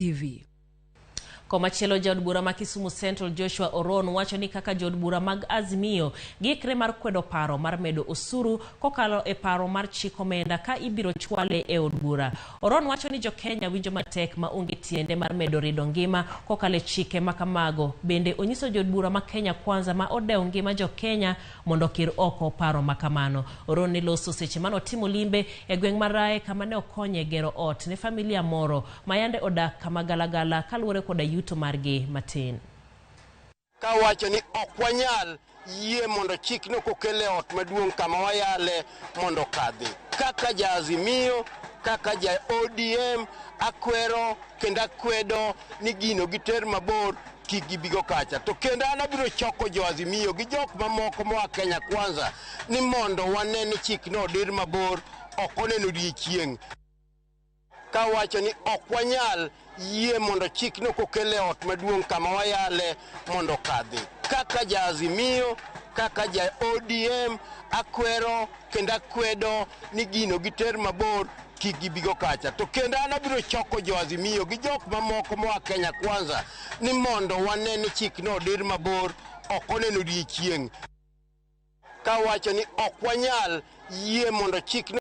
TV. Komachielo jaod bura ma Kisumu Central Joshua Oron wacho ni kaka jood bura mag Azimio giikre mar kwedo paro mar medo osuru kokalo e paro mar chik omenda ka ibiro chwale e od bura. Oron wacho ni jo-Kenya winjo matek ma onge tiende mar medo rido ngima kokalo e chike ma kamago. Bende onyiso jood bura ma Kenya Kwanza ma odewo ngima jo-Kenya mondo okir oko paro ma kamano. Oron ne loso seche mane otimo limbe e gweng' ma Rae kama ne okonye gero ot ne familia moro ma yande odak kama galagala kaluwore koda yuto margi matin. Kawacho ni ok wanyal yie mondo chikno kokel e ot maduong' kama wayale mondo okadhi. Kaka ja Azimio, kaka ja ODM, akwero kendo akwedo ni gino giter mabor kik gibigo kacha. To kendo an abiro choko jo Azimio gi jok mamoko moa Kenya Kwanza ni mondo wane ni chikno odir mabor ok oneno odiechieng'. Kawacho ni ok wanyal yie mondo chikno kokel e ot maduong' kama wayale mondo okadhi. Kaka ja Azimio, kaka ja ODM, akwero kendo akwedo ni gino giter mabor kik gibigo kacha. To kendo an abiro choko jo Azimio gi jok mamoko moa Kenya Kwanza ni mondo wane ni chikno odir mabor ok oneno odiechieng'. Kawacho ni ok wanyal yie mondo chikno.